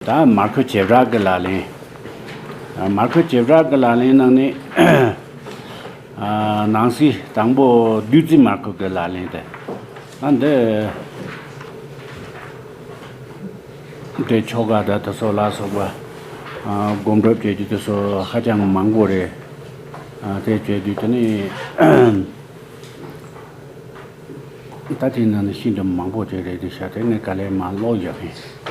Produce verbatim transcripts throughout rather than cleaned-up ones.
ད་མར་ཁུ་བྱེ་བྲག་གི་ལག་ལེན། མར་ཁུ་བྱེ་བྲག་གི་ལག་ལེན་ནང་ནས། ནང་གསེས་དང་པོ་བདུད་རྩི་མར་ཁུ་གི་ལག་ལེན་དེ། ཨ་འདི། དེ་ཆོ་ག་དང་དེ་ཚོ་ལ་སོགས་པ། སྒོམ་སྒྲུབ་བྱེད་རྒྱུ་དེ་ཚོ་ཧ་ཅང་མང་པོ་རེད། དེ་བྱེད་དུས་དེ་ནི། ད་དེ་ནང་ནས་ཤིན་ཏུ་མང་པོ་དེ་རེད་དེ་ཤ་དེ་ངས་ག་ལེར་མར་ཀློག་བཞག་གིན།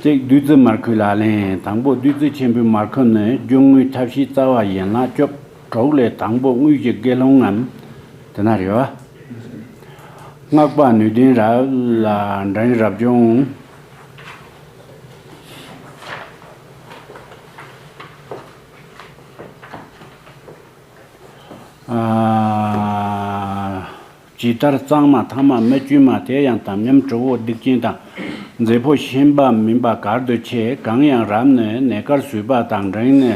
གཅིག་བདུད་རྩི་མར་ཁུའི་ལག་ལེན། དང་པོ་བདུད་རྩི་ཆེན་པོའི་མར་ཁུ་ནི་རྒྱུ་དངོས་ཐབས་ཤེས་རྩ་བ་ཡན་ལག་བཅུ་དྲུག་ལས། དང་པོ་དངོས་གཞི་དགེ་སློང་ངམ། དེ་ན་རེད་བ། སྔགས་པ་ནུས་ལྡན་རབ་ལ་མགྲིན་རབ་སྦྱོང་། ཇི་ལྟར་གཙང་མ་ཐ་མ་མི་བཅོས་མ། དེ་ཡང་དམ་ཉམས་གྲི་བོ་སྡིག་ཅན་དང་། མཛེ་ཕོ་ཤན་པ་མིན་པ་གར་དུ་ཆེ། གང་ཡང་རབ་ནི་ནས་དཀར་བཟོས་པ་དང་། མགྲིན་ནི་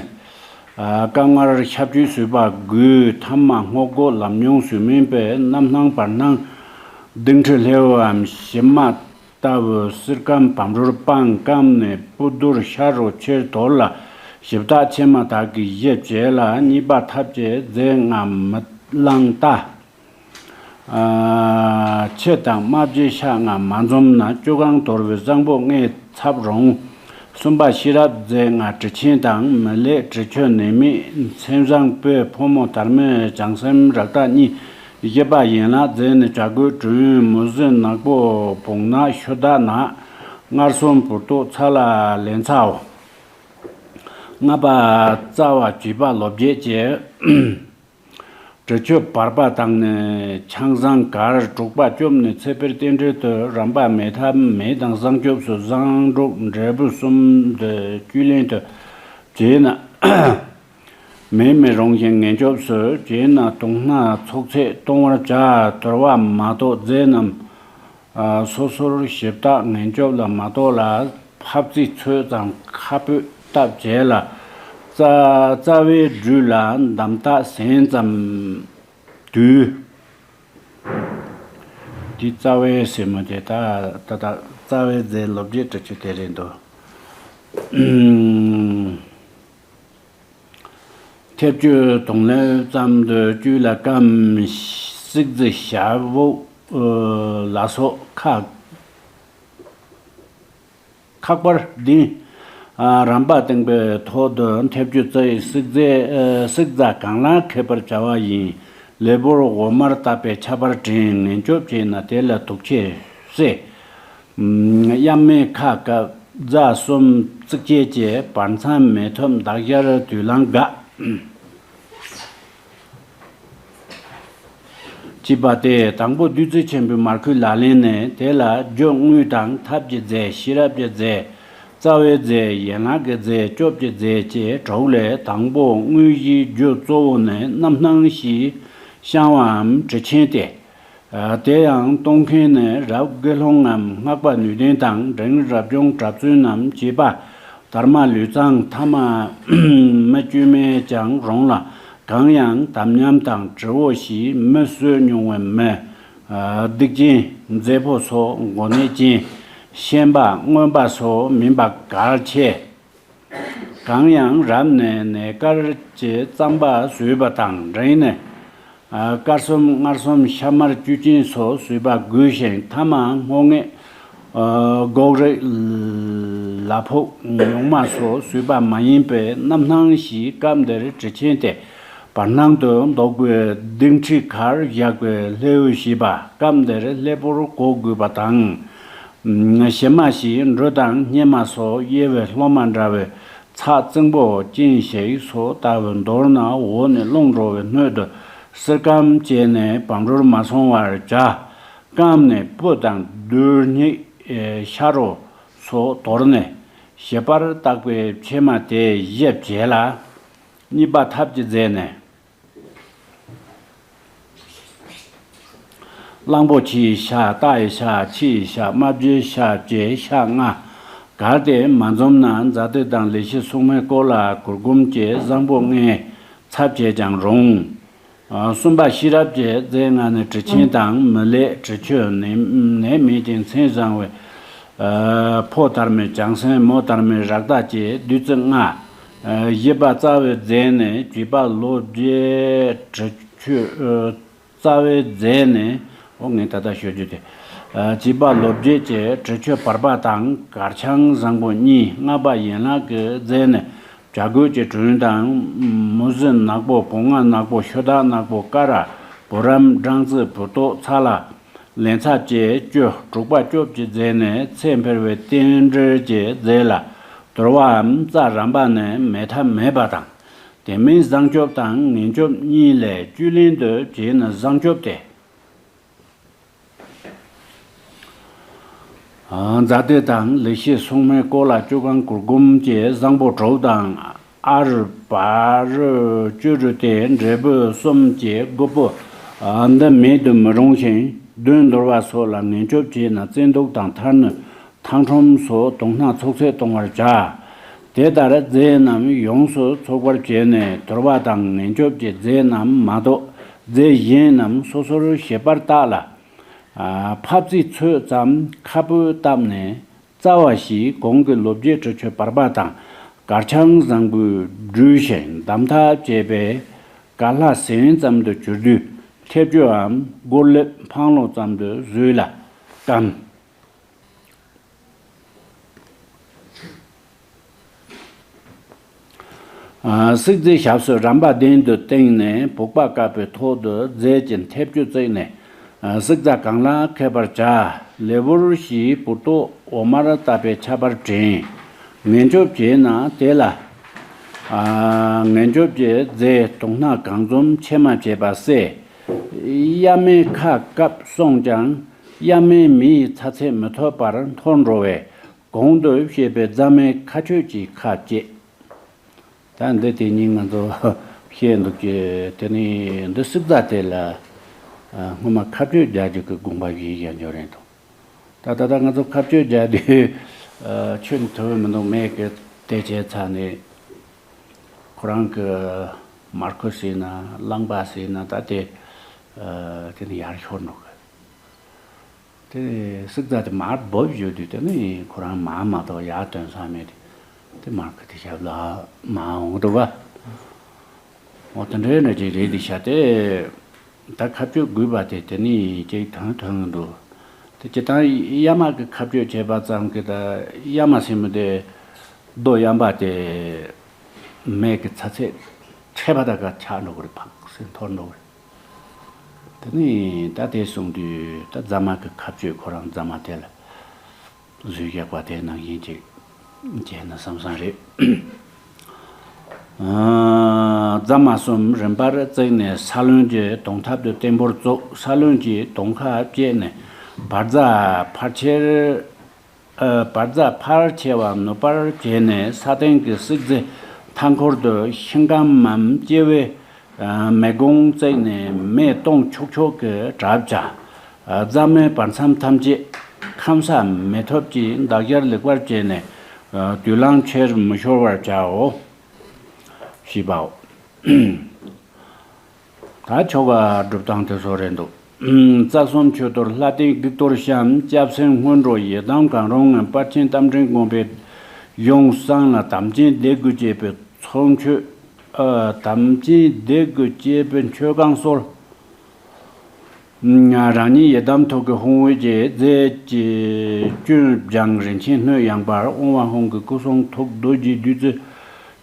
སྐར་མངར་ཤ་བཅོས་བཟོས་པ་དགོས། ཐ་མ་སྔོ་སྒོག་ལམ་ཉུང་བཟོས་མིན་པའི། རྣམ་སྣང་བར་སྣང་ལྡིང་ཁྲི་སླེའུའམ་ཞི་མ་ལྟ་བུ་གསེར་སྐམ་བམ་རོར་སྤང་། སྐམ་ནས་སྤུ་རྡོར་ཤ་རུ་ཆེར་དོར་ལ། ཞིབ་བཏགས་ཕྱེ་མ་དག་གིས་བཞེས་བྱས་ལ། གཉིས་པ་ཐབས་ཀྱི་རྫས་ལྔ་མི་བླང་ལྟ། ཕྱེ་དང་རྨ་བྱའི་ཤ་ལྔ་མ་འཛོམས་ན། བཅུ་གང་དོར་བའི་བཟང་པོ་ལྔའི་ཚབ་རུང་། གསུམ་པ་ཤེས་རབ་རྫས་ལྔ་དྲི་ཆེན་དང་། མི་ལེགས་དྲི་ཆོས་ནད་མེད་མཚན་བཟང་པོས། ཕོ་མོ་དར་མའི་བྱང་སེམས་རག་ཐག་གཉིས། བཞི་པ་ཡན་ལག་རྫས་ནི་བྱ་རྒོད་དྲུང་། མུ་ཟི་ནག་པོ་བོང་ནག་ཤུ་དག་ནག། མངར་གསུམ་བུར་ཏོག་ཚ་ལ་ལན་ཚའོ། ལྔ་པ་རྩ་བ་བྱིས་པ་ལོ་བརྒྱད་ཀྱི། དྲི་ཆུ་བར་པ་དང་ནི་ཆང་བཟང་གར། དྲུག་པ་སྐྱོབ་ནི་ཚེ་འཕེལ་རྟེན་འབྲེལ་དུ། རམ་པ་མེ་ཐབ་མེ་དང་བཟང་སྐྱོབ་སུ། བཟང་དྲུག་འབྲས་བུ་གསུམ་འདི་བཅུད་ལེན་དུ། བྱས་ན་མེ་མེ་རང་བཞིན་ངན་སྐྱོབ་སུ། བྱས་ན་དུག་སྣ་ཚོགས་ཚད་གཏོང་བར་བྱ། དོར་བ་མ་གཏོགས་རྫས་རྣམས། སོ་སོར་ཞིབ་བཏགས་ངན་སྐྱོབ་ལ་མ་གཏོགས་ལ། ཕབ་རྩིས་ཚོད་ཙམ་ཁ་སྤུས་བཏབ་བྱས་ལ། རྩ་རྩ་བའི་སྦྲུལ་ལ་འདམ་རྟགས་ཟན་ཙམ་དུས། འདི་རྩ་བའི་ཟེར་མོ་དེ་ད་ད་ད་རྩ་བའི་རྫས་ལོ་བརྒྱད་དྲི་ཆུ་དེ་རེད་འདུག་མཐེབ་ཀྱུ་དང་ལེབ་ཙམ་དུ་བཅུད་ལ་སྐམ། བསྲེག་རྫས་ཞབས་འོག་ལ་སོགས་ཁ་ཁག་པར་ལྡིང་། རམ་པ་བཏིང་པའི་ཐོག་ཏུ་མཐེབ་ཀྱུ་བཙུགས། བསྲེག་རྫས་བསྲེག་རྫས་གང་ལ་མཁས་པར་བྱ་བ་ཡིན། ལེབ་ཕོར་འོ་མར་བཏབ་པའི་ཆབ་བར་བྲན། ངན་སྐྱོབ་བྱས་ན་དེ་ལ་དུག་ཆེ་བསྲེ། གཡབ་མེ་ཁ་བཀབ་རྫ་གསུམ་བཙུགས་བྱས་ཀྱི། བར་མཚམས་མེ་ཐོབ་འདག་སྦྱར་དུས་ལང་དགའ། ཅེས་པ་སྟེ། དང་པོ་བདུད་རྩི་ཆེན་པོའི་མར་ཁུའི་ལག་ལེན་ནི། དེ་ལ་རྒྱུ་དངོས་དང་ཐབས་ཀྱི་རྫས། ཤེས་རབ་ཀྱི་རྫས། རྩ་བའི་རྫས། ཡན་ལག་གི་རྫས། སྐྱོབ་ཀྱི་རྫས་བཅས་དྲུག་ལས། དང་པོ་དངོས་གཞིའི་རྒྱུ་གཙོ་བོ་ནི་རྣམ་སྣང་བཞིས་བཤང་བའམ་དྲི་ཆེན་ཏེ། དེ་ཡང་གཏོང་མཁན་ནི་རབ་དགེ་སློང་ངམ་སྔགས་པ་ནུས་ལྡན་དང་། མགྲིན་རབ་སྦྱོང་གྲྭ་བཙུན་ནམ། བྱིས་པ་དར་མ་ལུས་གཙང་ཐ་མ་མི་བཅོས་མས་ཀྱང་རུང་ལ། གང་ཡང་དམ་ཉམས་དང་དྲི་བོ་ཞིག་མི་གསོད་མྱོང་བའི་མི། སྡིག་ཅན་མཛེ་ཕོ་སོགས་མགོ་ནད་ཅན། ཤན་པ་རྔོན་པ་སོགས་མིན་པ་གལ་ཆེ། གང་ཡང་རབ་ནས་ནས་དཀར་གྱི་རྩམ་པ་བཟོས་པ་དང་། མགྲིན་ནས་དཀར་གསུམ་མངར་གསུམ་ཤ་དམར་བཅུད་ཅན་སོགས་བཟོས་པ་དགོས་ཤིང་། ཐ་མ་སྔོ་ངད་སྒོག་རིགས་ལ་ཕོག་ཉུང་མ་སོགས་བཟོས་པ་མ་ཡིན་པའི་རྣམ་སྣང་བཞིའི་སྐབས་འདིར་དྲི་ཆེན་ཏེ། བར་སྣང་དུ་འདོགས་པའི་ལྡིང་ཁྲི་ཁར་བཞག་པའི་སླེའུ་ཞེས་པ། སྐབས་འདིར་ལྷེ་པོར་གོ་དགོས་པ་དང་། ཞི་མ་ཞེས་འབྲུ་དང་སྙེ་མ་སོགས་དབྱེ་བའི་སློབ་མ་འདྲ་བའི་ཚགས་རྩིང་པོ་ཅན་ཞིག་སོགས་ལྟ་བུ། མདོར་ན་འོག་ནས་རླུང་འགྲོ་བའི་སྣོད་དུ་བསིལ་སྐམ་བྱས་ནས་བམ་རོར་མ་སོང་བར་བྱ། སྐམ་ནས་སྤུ་དང་རྡུལ་སྙེད་ཤ་རོ་སོགས་དོར་ནས་ཞིབ་པར་བཏགས་པའི་ཕྱེ་མ་དེ་བཞེས་བྱས་ལ། གཉིས་པ་ཐབས་ཀྱི་རྫས་ནི། གླང་པོ་ཆེའི་ཤ། རྟ་ཡི་ཤ། ཁྱི་ཡི་ཤ། རྨ་བྱའི་ཤ་བཅས་ཤ་ལྔ། གལ་ཏེ་མ་འཛོམས་ན་ཛཱ་ཏི་དང་ལི་ཤི་སྲུང་མའི་སྐོར་ལ་གུར་གུམ་གྱི་བཟང་པོ་ལྔའི་ཚབ་བྱས་ཀྱང་རུང་། གསུམ་པ་ཤེས་རབ་ཀྱི་རྫས་ལྔ་ནི་དྲི་ཆེན་དང་། མི་ལེགས་དྲི་ཆོས་ནད་མེད་ཅིང་མཚན་བཟང་བའི་ ཕོ་དར་མའི་བྱང་སེམས། མོ་དར་མའི་རཀྟ་བཅས་བདུད་རྩི་ལྔ། བཞི་པ་རྩ་བའི་རྫས་ནི་བྱིས་པ་ལོ་བརྒྱད་དྲི་ཆུ། རྩ་བའི་རྫས་ནི། འོ་ངས་ད་ལྟ་ཤོད་རྒྱུ་དེ། བྱིས་པ་ལོ་བརྒྱད་ཀྱི་དྲི་ཆུ་བར་པ་དང་། གར་ཆང་བཟང་པོ་གཉིས། ལྔ་པ་ཡན་ལག་གི་རྫས་ནི། བྱ་རྒོད་ཀྱི་དྲུང་དང་། མུ་ཟི་ནག་པོ། བོང་ང་ནག་པོ། ཤོ་སྟག་ནག་པོ། ཀ་ར། བུ་རམ། སྦྲང་རྩི། བུ་ཏོག་ཚ་ལ། ལན་ཚྭ་བཅས་བཅུ། དྲུག་པ་སྐྱོབ་ཀྱི་རྫས་ནི་ཚེ་འཕེལ་བའི་རྟེན་འབྲེལ་གྱི་རྫས་ལ། དོར་བའམ་རྩ་རམ་པ་ནི་མེད་ཐབས་མེད་པ་དང་། དེ་མིན་བཟང་སྐྱོབ་དང་ངན་སྐྱོབ་གཉིས་ལས་བཅུད་ལེན་དུ་བྱས་ནས་བཟང་སྐྱོབ་སྟེ། ཛཱ་ཏི་དང་ལི་ཤི། སྲུང་མའི་སྐོར་ལ་བཅུ་གང་གུར་གུམ་གྱི་བཟང་པོ་དྲུག་དང་། ཨ་རུ་བ་རུ་བཅུ་རུ་སྟེ་འབྲས་བུ་གསུམ་གྱི་རྒོད་པོ། འདི་མེད་དུ་མི་རུང་ཞིང་། གདོན་འདོར་བ་སོགས་ལ་ངན་སྐྱོབ་བྱས་ན་བཙན་དུག་དང་ཐར་ནུས། ཐང་ཁྲོམ་སོགས་དུག་སྣ་ཚོགས་ཚད་གཏོང་བར་བྱ། དེ་ལྟར་རྫས་རྣམས་ཡོངས་སུ་ཚོགས་པར་བྱས་ནས། དོར་བ་དང་ངན་སྐྱོབ་ཀྱི་རྫས་རྣམས་མ་གཏོགས་རྫས་གཞན་རྣམས་སོ་སོར་ཞིབ་པར་བརྟགས་ལ། ཕབ་རྩིས་ཚོད་ཙམ་ཁ་སྤུས་བཏབ་ནས། རྩ་བ་བཞིའི་གོང་གི་ལོ་བརྒྱད་དྲི་ཆུ་བར་པ་དང་། གར་ཆང་བཟང་པོས་བཀྲུས་ཤིང་འདམ་ཐབས་བྱས་པའི་ཀ་ལྷ་ཟན་ཙམ་དུ་གྱུར་དུས། མཐེབ་ཀྱུའམ་སྒོར་གླེབ་འཕང་ལོ་ཙམ་དུ་བཟོས་ལ་སྐམ། བསྲེག་རྫས་ཞབས་སུ་རམ་པ་གདན་དུ་བཏིང་ནས། བུག་པ་བཀབ་པའི་ཐོག་ཏུ་རྫས་ཀྱི་མཐེབ་ཀྱུ་བརྩིགས་ནས། བསྲེག་རྫས་གང་ལ་མཁས་པར་བྱ། ལེའུ་བཞིའི་བུར་ཏོག་འོ་མར་བཏབ་པའི་ཆབ་བར་བྲན། ངན་སྐྱོབ་བྱས་ན་དེ་ལ། ངན་སྐྱོབ་ཀྱི་རྫས་དུག་སྣ་གང་འཛོམས་ཕྱེ་མ་བྱས་པ་བསྲེས། གཡའ་མའི་ཁ་བཀབ་སོང་ཀྱང་། གཡའ་མའི་མེ་ཡིས་ཚ་ཚད་མི་ཐོབ་པར་འཐོར་འགྲོ་བས། གོང་དུ་བཤད་པའི་རྫ་མའི་ཁ་གཅོད་ཀྱིས་ཁ་བཅད། ད་འདི་དེ་ཉིན་ང་ཚོ་བཤད་འདུག་གི། དེ་ནི་འདི་བསྲེག་རྫས་དེ་ལ་སྔོན་མ་ཁ་གཅོད་རྒྱག་རྒྱུ་གི་དགོངས་པ་བཞེས་བཞག་རྒྱུ་རེད་འདུག་ད་ད་ལྟ་ང་ཚོ་ཁ་གཅོད་རྒྱག་དུས་ཆོས་ནི་ཐུབ་མི་འདུག་མེད་གི། དེ་བྱས་ཚར་ནས་ཁོ་རང་གི་མར་ཁུ་ཟོས་ན། རླངས་པ་ཟོས་ན། ད་དེ་དེ་ནི་ཡར་ཤོར་འགྲོ་གི། དེ་བསྲེག་རྫས་དེ་མར་བབས་ཡོད་དུས། དེ་ནི་ཁོ་རང་མར་མ་གཏོགས་ཡར་ཐོན་ས་མེད་དེ། དེ་མར་ཁུ་དེ་ཞབས་ལ་མར་འོང་འདུག་ག་འོ་དེ་འདྲའི་འདྲ་ཅིག་རེད། དེ་ཤ་དེ་ད་ཁ་གཅོད་དགོས་པ་དེ་དེ་ནི་ཅིག་དང་དོན་འདུག་དེ་སྤྱིར་བཏང་གཡའ་མ་གི་ཁ་གཅོད་བྱས་པ་ཙམ་གྱིས། ད་གཡའ་མ་ཟེར་མི་དེ་རྡོ་གཡམ་པ་དེ་མེ་གི་ཚ་ཚད་ཆད་པ་དང་ག་ཆག་འགྲོ་གི་རེད། ཕག་སེ་འཐོར་འགྲོ་གི་རེད། དེ་ནས་ད་དེ་སོང་དུས་ད་རྫ་མ་གི་ཁ་གཅོད་ཁོ་རང་རྫ་མ་དེ་ལ་བཟོས་བཞག་པ་དེ་ནང་བཞིན་ཅིག་བྱས་ན་བསམ་བསམ་རེད། རྫ་མ་གསུམ་རིམ་པར་བརྩིགས་ནས་ས་རློན་གྱི་དོང་ཐབ་ཏུ་བརྟན་པོར་བཙུགས། ས་རློན་གྱི་དོང་ཁ་བཅད་ནས་བར་རྫ་ཕལ་ཆེར། བར་རྫ་ཕལ་ཆེ་བ་ནུབ་པར་བྱས་ནས། ས་སྟེང་གི་བསྲེག་རྫས་མཐའ་འཁོར་དུ་ཤིང་སྐམ་མམ་སྐྱེ་བོའི་མེ་སྒོང་བརྩིགས་ནས་མེ་གཏོང་ཆོག་ཆོག་གི་གྲབས་བྱ། རྫ་མའི་བར་མཚམས་ཐམས་ཅད་ཁམ་ས་མེ་ཐོབ་ཀྱིས་འདག་སྦྱར་ལེགས་པར་བྱས་ནས། དུས་ལང་ཕྱིར་མི་ཤོར་བར་བྱའོ། ཞེས་པའོ། ད་ཆོ་ག་སྒྲུབ་སྟངས་དེ་ཚོ་རེད་འདུག་རྩ་གསུམ་མཆོད་གཏོར་ལྷ་རྟེན་བགེགས་གཏོར་བཤམས། སྐྱབས་སེམས་སྔོན་འགྲོ་ཡི་དམ་གང་རུང་ངམ། དཔལ་ཆེན་རྟ་མགྲིན་དགོངས་པའི་གཞུང་བསྲངས་ལ། དམ་ཅན་བདེ་དགུ་བཅས་པའི་ཚོགས་མཆོད། ཨ། དམ་ཅན་བདེ་དགུ་བཅས་པའི་མཆོད་བསྐང་གསོལ། རང་ཉིད་ཡི་དམ་ཐུགས་ཀྱི་དཔུང་འོད་ཀྱིས་རྫས་ཀྱི་སྐྱོན་སྦྱངས། རིན་ཆེན་སྣོད་ཡངས་པར་དབང་བ་ཧཱུྃ་གི་སྐུ་གསུང་ཐུགས་རྡོ་རྗེའི་བདུད་རྩི་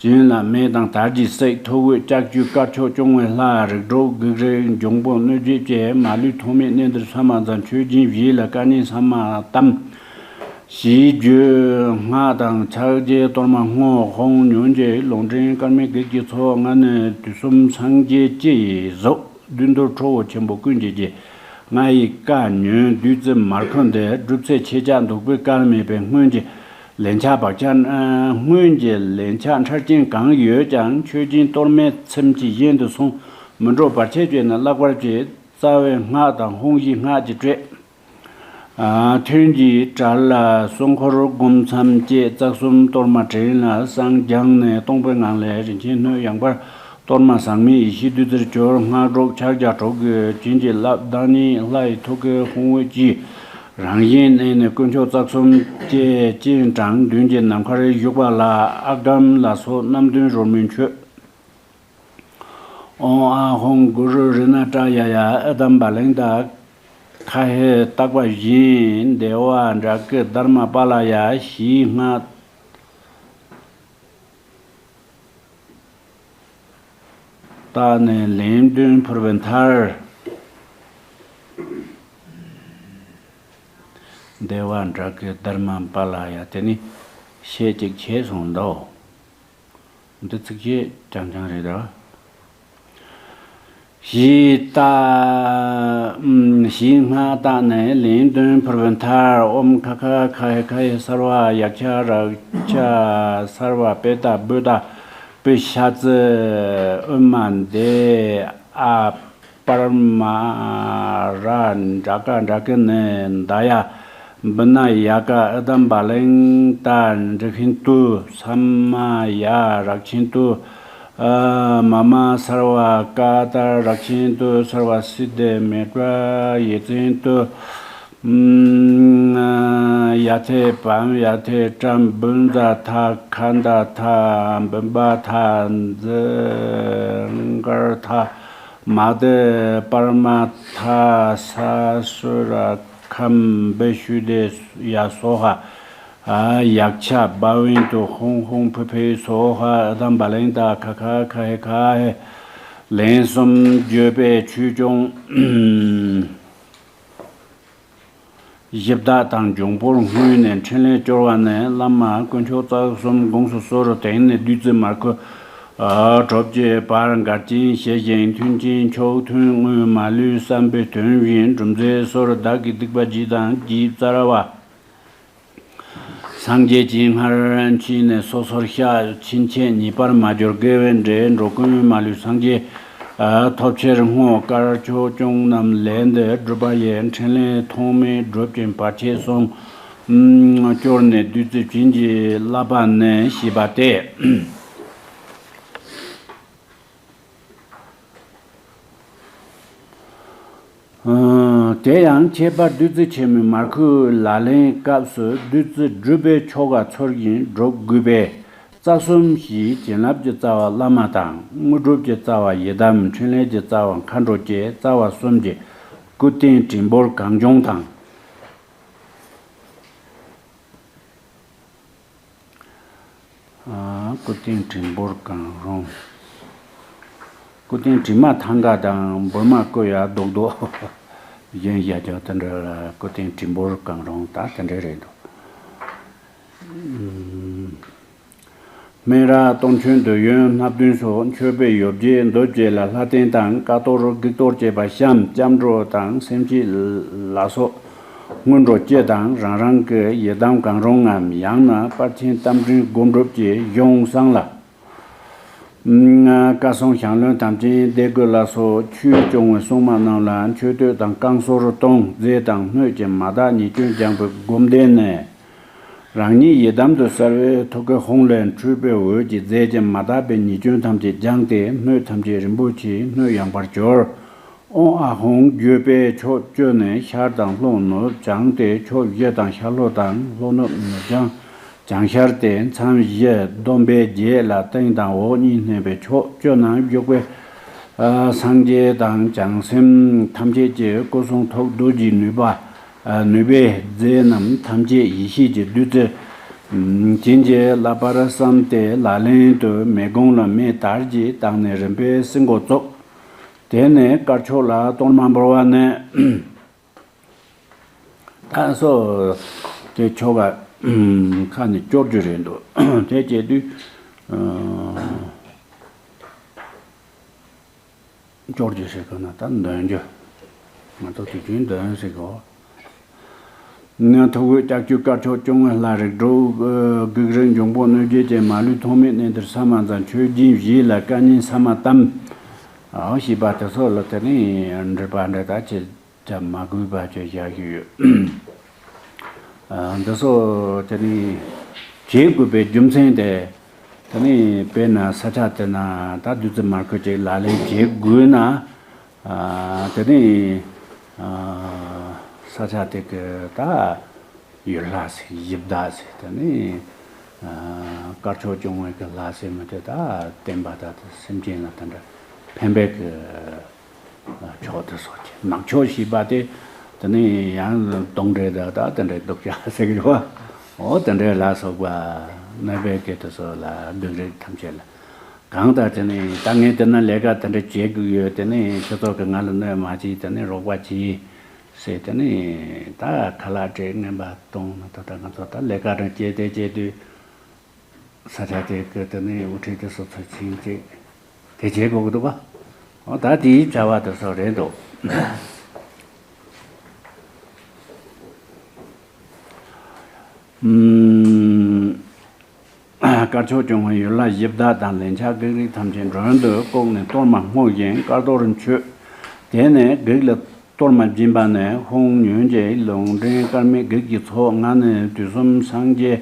བྱིན་ལ། མེ་དང་དར་གྱིས་བསྲེགས། ཐུགས་འོད་ལྕགས་ཀྱུའི་དཀར་ཕྱོགས་སྐྱོང་བའི་ལྷ། རིགས་དྲུག་བགེགས་རིགས་འབྱུང་པོ་གནོད་བྱེད་བཅས་མ་ལུས་ཐོགས་མེད་གནས་འདིར་གསོལ་མ་མཛད། མཆོད་སྦྱིན་བཞེས་ལ་སྐར་ནས་ས་མ་བལྟམས། ཞེས་བརྗོད། སྔགས་དང་ཕྱག་རྒྱའི་གཏོར་མ་བསྔོ། ཧཱུྃ་ཉོན་ཅིག་ལུང་འདྲེན་དཀར་མོའི་བགེགས་ཀྱི་ཚོགས། ང་ནི་དུས་གསུམ་སངས་རྒྱས་སྤྱི་ཡི་གཟུགས། བདུད་འདུལ་ཁྲོ་བོ་ཆེན་པོ་ཀུན་གྱི་རྗེ། ང་ཡི་བཀའ་ཉོན་བདུད་རྩི་མར་ཁུ་འདི། སྒྲུབ་ཚེ་ཁྱེད་ཅག་བདུག་སྤོས་སྐལ་མེད་པའི་སྔོན་གྱི་ལན་ཆགས་བག་ཆགས། སྔོན་གྱི་ལན་ཆགས་འཕྲལ་རྐྱེན་གང་ཡོད་ཀྱང་། མཆོད་སྦྱིན་གཏོར་མའི་ཚིམ་གྱིས་གཞན་དུ་སོང་མི་འགྲོ་བར་ཆད་བྱས་ན་བརླག་པར་བྱེད། རྩ་བའི་སྔགས་དང་ཧཱུྃ་བཞི་སྔགས་ཀྱི་སྤྲོས། ཨ། ཐུན་གྱི་གྲལ་ལ་སྲུང་འཁོར་སྒོམ་མཚམས་བཅད། རྩ་གསུམ་གཏོར་མ་བྲན་ལ་བསྲང་། སྦྱངས་ནས་སྟོང་པའི་ངང་ལས་རིན་ཆེན་སྣོད་ཡངས་པར། གཏོར་མ་ཟག་མེད་ཡེ་ཤེས་བདུད་རྩིར་གྱུར། སྔགས་དྲུག་ཕྱག་རྒྱ་དྲུག་གིས་བྱིན་གྱིས་བརླབས། བདག་ཉིད་ལྷ་ཡི་ཐུགས་ཀའི་དཔུང་འོད་ཀྱིས། རང་བཞིན་གནས་ནས་དཀོན་མཆོག་རྩ་གསུམ་སྐྱེས། སྤྱན་དྲངས་མདུན་གྱི་ནམ་མཁར་བཞུགས་པ་ལ། ཨག་སྒྲོམ་ལ་སོགས་རྣམ་བདུན་རོལ་མོས་མཆོད། ཨོཾ་ཨཱཿཧཱུྃ་གུ་རུ་རཏྣ་ཏྲ་ཡ་ཡ། ཨི་དམ་བ་ལིང་ཏ་ཁ་ཧེ། བཏགས་པ་བཞིན་བདེ་བ་དྲག་གི་དྷརྨ་པཱ་ལ་ཡ། ཞིང་སྔ་བཏགས་ནས་ལན་བདུན་ཕུར་བའི་མཐར། བདེ་བ་དྲག་གི་དྷརྨ་པཱ་ལ་ཡ། དེ་ནི་ཤད་ཅིག་ཆད་སོང་འདུག་འདི་ཚིགས་བཅད་རྐྱང་རྐྱང་རེད་དོ། ཞེས་བཏགས། ཞེས་སྔ་བཏགས་ནས་ལན་བདུན་ཕུར་བའི་མཐར། ཨོཾ་ཁ་ཁ་ཁ་ཧེ་ཁ་ཧེ་སརྦ་ཡཀྵ་རཀྵ་སརྦ་པེ་ཏ་བུ་ཏ་པི་ཤ་ཙི་ཨུ་མ་དེ་ཨ། པར་མ་ར་དྲ་ཀ་དྲ་ཀི་ནི་ད་ཡ། བི་ན་ཡ་ཀ་ཨི་དམ་བ་ལིང་ཏ་འབྲི་ཤིན་ཏུ། ས་མ་ཡ་རཀ་ཤིན་ཏུ། ཨ་མ་མ་སརྦ་ཀ་ཏ་རཀ་ཤིན་ཏུ། སརྦ་སིདྡྷི་མེ་ཏྲ་ཡེ་ཙིན་ཏུ། ཨམ་ཡ་ཐེ་བམ་ཡ་ཐེ་ཏྲམ་བུན་ཛ་ཐ་ཁན་ད་ཐ་བིམ་བ་ཐ་ཛི་གར་ཐ། མ་དེ་པར་མ་ཐ་ས་སུ་ར་ཁམ་བི་ཤུ་དེ་ཡ་སོ་ཧ། ཨ་ཡཀྵ་བྷ་ཝན་ཏུ་ཧཱུྃ་ཧཱུྃ་ཕུ་ཕེ་སོ་ཧ། ཨི་དམ་བ་ལིང་ཏ་ཁ་ཁ་ཁ་ཧེ་ཁ་ཧེ། ལན་གསུམ་བརྗོད་པས་ཆོས་སྐྱོང་། གཞི་བདག་དང་འབྱུང་པོར་བསྔོས་ནས་འཕྲིན་ལས་སྐྱོར་བ་ནི། བླ་མ་དཀོན་མཆོག་རྩ་གསུམ་དགོངས་སུ་གསོལ། དེང་ནས་བདུད་རྩི་མར་ཁུ་གྲོབ་ཀྱི་བར་འགལ་རྐྱེན་ཞི་ཞིང་མཐུན་རྐྱེན་ཕྱོགས་མཐུན་དངོས་མ་ལུས་བསམ་པའི་དོན་བཞིན་འགྲུབ་མཛད་སོགས་བདག་གི་སྡིག་པ་བཞི་དང་བགྱིས་བསྩལ་བ། སངས་རྒྱས་ཀྱིས་སྔར་ཕྱིན་ནས་སོ་སོར་ཤ་ཕྱིན་ཆད་ཉེས་པར་མ་གྱུར་དགེ་བའི་འབྲས་འགྲོ་ཀུན་མ་ལུས་སངས་རྒྱས་ཐོབ་ཕྱིར་བསྔོ། དཀར་ཕྱོགས་སྐྱོང་རྣམས་ལས་འདི་སྒྲུབ་པ་ཡི། འཕྲིན་ལས་ཐོགས་མེད་སྒྲུབ་ཅིང་བར་ཆད་སོལ། སྐྱོར་ནས་བདུད་རྩི་བྱིན་གྱིས་བརླབས་པ་ནི། ཞེས་པ་སྟེ། དེ་ཡང་ཁྱད་པར་བདུད་རྩི་ཆེན་མོའི་མར་ཁུའི་ལག་ལེན་སྐབས་སུ་བདུད་རྩི་སྒྲུབ་པའི་ཆོ་ག་ཚུལ་བཞིན་སྒྲུབ་དགོས་པས། རྩ་གསུམ་གྱི་བྱིན་རླབས་ཀྱི་རྩ་བ་བླ་མ་དང་། དངོས་གྲུབ་ཀྱི་རྩ་བ་ཡི་དམ། འཕྲིན་ལས་ཀྱི་རྩ་བ་མཁའ་འགྲོ་བཅས་རྩ་བ་གསུམ་གྱི་སྐུ་རྟེན་བྲིས་འབུར་གང་བྱུང་དང་། ཨ། སྐུ་རྟེན་བྲིས་འབུར་གང་རུང་། སྐུ་རྟེན་བྲིས་མ་ཐང་ག་དང་འབུར་མ་སྐུ་ཡ་རྡོག་རྡོག་གཞན་བཞག་ཀྱང་དེ་འདྲ་ལ་སྐུ་རྟེན་བྲིས་འབུར་གང་རུང་ད་དེ་འདྲ་རེད་འདུག་སྨན་རཀ་གཏོར་མཆོད་འདོད་ཡོན་སྣ་བདུན་སོགས་མཆོད་པའི་ཡོ་བྱད་འདོད་བྱེད་ལ་ལྷ་རྟེན་དང་ཀ་གཏོར་བགེགས་གཏོར་བཅས་པ་བཤམས། སྐྱབས་འགྲོ་དང་སེམས་བསྐྱེད་ལ་སོགས་སྔོན་འགྲོ་སྤྱི་དང་རང་རང་གི་ཡི་དམ་གང་རུང་ངམ། ཡང་ན་དཔལ་ཆེན་རྟ་མགྲིན་སྒོམ་སྒྲུབ་ཀྱི་གཞུང་བསྲངས་ལ། བཀའ་སྲུང་ཞང་བློན་དམ་ཅན་སྡེ་དགུ་ལ་སོགས་ཆོས་སྐྱོང་བའི་སྲུང་མ་རྣམས་ལ་མཆོད་བསྟོད་དང་བསྐང་གསོལ་གཏོང་། རྫས་དང་སྣོད་ཀྱི་མ་དག་ཉེས་སྐྱོན་སྦྱངས་པའི་སྒོམ་བཟླས་ནས། རང་ཉིད་ཡི་དམ་དུ་གསལ་བའི་ཐུགས་ཀའི་ཧཱུྃ་ལས་འཕྲོས་པའི་འོད་ཀྱིས་རྫས་ཀྱི་མ་དག་པའི་ཉེས་སྐྱོན་ཐམས་ཅད་སྦྱངས་ཏེ། སྣོད་ཐམས་ཅད་རིན་པོ་ཆེའི་སྣོད་ཡངས་པར་གྱུར། ཨོཾ་ཨཱཿཧཱུྃ་བརྗོད་པས་ཕྱོགས་བཅུ་ནས་ཤར་དང་ལྷོ་ནུབ་སྦྱངས་ཏེ། ཕྱོགས་བཞི་དང་ཤར་ལྷོ་དང་ལྷོ་ནུབ་ནུབ་བྱང་བྱང་ཤར་ཏེ། མཚམས་བཞི་སྡོམ་པས་བརྒྱད་ལ་སྟེང་དང་འོག་གཉིས་མནན་པས་ཕྱོགས་བཅུ་ན་བཞུགས་པའི་སངས་རྒྱས་དང་བྱང་སེམས་ཐམས་ཅད་ཀྱི་སྐུ་གསུང་ཐུགས་རྡོ་རྗེའི་ནུས་པ། ནུས་པས་རྫས་རྣམས་ཐམས་ཅད་ཡེ་ཤེས་ཀྱི་བདུད་རྩི་བྱིན་གྱིས་བརླབ་པར་བསམས་ཏེ། ལག་ལེན་དུ་མེ་དགུང་ལ་མེ་དར་གྱིས་བཏེགས་ནས་རིམ་པས་སྲིན་མགོ་བཙུགས། དེ་ནས་དཀར་ཕྱོགས་ལ་གཏོར་མ་འབུལ་བ་ནི། ད་སོ་དེ་ཆོ་ག་ཁ་ནས་སྐྱོར་རྒྱུ་རེད་འདུག་དེ་བྱེད་དུས། སྐྱོར་རྒྱུ་ཟེར་གོ་ན་ད་འདོན་རྒྱུ། ང་ཚོ་དུས་རྒྱུན་འདོན་ཟེར་གོ། ནི་ཐུགས་འོད་ལྕགས་ཀྱུ་དཀར་ཕྱོགས་སྐྱོང་བའི་ལྷ། རིགས་དྲུག་བགེགས་རིགས་འབྱུང་པོ་གནོད་བྱེད་ཅན། མ་ལུས་ཐོགས་མེད་གནས་འདིར་ས་མ་ཟིན། མཆོད་སྦྱིན་བཞེས་ལ་བཀའ་ཉན་ས་མ་བཏབ། ཞེས་པ་དེ་ཚོ་ལ་དེ་ནི་འགྲེལ་པ་འདྲ་ད་ཆེ། ཅང་མ་དགོས་པ་ཅིག་བཞག་གི་ཡོད། ཨ། འདི་ཚོ་དེ་ནི་བྱེད་དགོས་པའི་རྒྱུ་མཚན་དེ། དེ་ནི་དཔེར་ན་ས་ཆ་དེ་ན་ད་བདུད་རྩི་མར་ཁུ་ཅིག་ལག་ལེན་བྱེད་དགོས་ན། ཨ། དེ་ནི། ཨ། ས་ཆ་དེ་གི་ད་ཡུལ་ལྷ་ཟེར་གཞི་བདག་ཟེར་དེ་ནི་དཀར་ཕྱོགས་སྐྱོང་བའི་གི་ལྷ་ཟེར་མི་དེ་ད་བསྟན་པ་ད་དེ་སེམས་ཅན་ལ་དེ་འདྲ་ཕན་པའི་གི་ཕྱོགས་དེ་སོགས་ཀྱི་ནག་ཕྱོགས་ཞེས་པ་དེ་དེ་ནི་ཡང་གདོན་འདྲེ་ད་ད་དེ་འདྲའི་སྡུག་ཅག་ཟེར་གི་རེད་བ། འོ་དེ་འདྲའི་ལ་སོགས་པ་གནོད་པའི་གི་དེ་སོགས་ལ་སྡུག་རིགས་ཐམས་ཅད་ལ། གང་ལྟར་དེ་ནི་ད་ངས་དེ་ན་ལས་ཀ་དེ་འདྲ་བྱེད་དགོས་ཡོད། དེ་ནི་ཁྱེད་ཚོ་གི་ང་ལ་གནོད་མ་བྱེད། དེ་ནི་རོགས་པ་བྱེད་ཟེར། དེ་ནི་ད་ཁ་ལག་སྤྲད། རྔན་པ་གཏོང་ན་ད་ད་ང་ཚོ་ད་ལས་ཀ་རང་བྱེད་དེ་བྱེད་དུས་ས་ཆ་དེ་གི་དེ་ནི་དབུ་ཁྲིད་དེ་སོ་སོ་ཕྱིན་ཅིག་དེ་བྱེད་དགོས་ཀྱི་འདུག་པ། འོ་ད་དེའི་བྱ་བ་དེ་སོགས་རེད་འདུག། ཨུམ། དཀར་ཕྱོགས་སྐྱོང་བའི་ཡུལ་ལྷ་གཞི་བདག་དང་ལན་ཆགས་བགེགས་རིགས་ཐམས་ཅད་མགྲོན་དུ་བཀུག་ནས་གཏོར་མ་བསྔོ་ཞིང་དཀར་གཏོར་མཆོད། དེ་ནས་བགེགས་ལ་གཏོར་མ་སྦྱིན་པ་ནས། ཧཱུྃ་ཉོན་ཅིག་ལུང་འདྲེན་དཀར་མེ་བགེགས་ཀྱི་ཚོགས། ང་ནི་དུས་གསུམ་སངས་རྒྱས་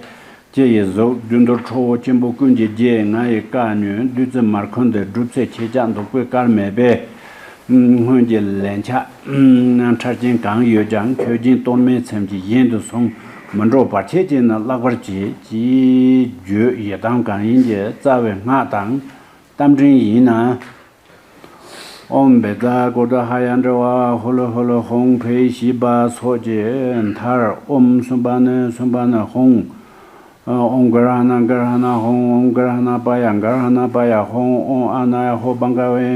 སྤྱི་ཡི་གཟུགས། བདུད་འདུལ་ཁྲོ་བོ་ཆེན་པོ་ཀུན་གྱི་རྗེ། ང་ཡི་བཀའ་ཉོན་བདུད་རྩི་མར་ཁུ་འདི། སྒྲུབ་ཚེ་ཁྱེད་ཅག་བདུག་སྤོས་དཀར་མེ་སྦས། སྔོན་གྱི་ལན་ཆགས་ཁྲག་རྐྱེན་གང་ཡོད་ཀྱང་། མཆོད་སྦྱིན་གཏོར་མའི་ཚེམས་ཀྱིས་གཞན་དུ་སོང་། མི་འགྲོ་བར་ཆད་ཀྱིས་ནི་བརླག་པར་བྱེད། ཅེས་བརྗོད་ཡི་དམ་གང་ཡིན་གྱི་རྩ་བའི་སྔགས་དང་རྟ་མགྲིན་ཡིན་ན། ཨོཾ་བཛྲ་གུ་རུ་ཧ་ཡ་དྲི་ཝ་ཧུ་ལུ་ཧུ་ལུ་ཧཱུྃ་ཕཊ་ཞེས་པ་སོགས་ཀྱི་མཐར་ཨོཾ་གསུམ་པ་ནི་གསུམ་པ་ནི་ཧཱུྃ། ཨོཾ་གར་ཧ་ན་གར་ཧ་ན་ཧཱུྃ། ཨོཾ་གར་ཧ་ན་པ་ཡ་གར་ཧ་ན་པ་ཡ་ཧཱུྃ། ཨོཾ་ཨ་ན་ཡ་ཧོ་བྷ་ག་བྷེ་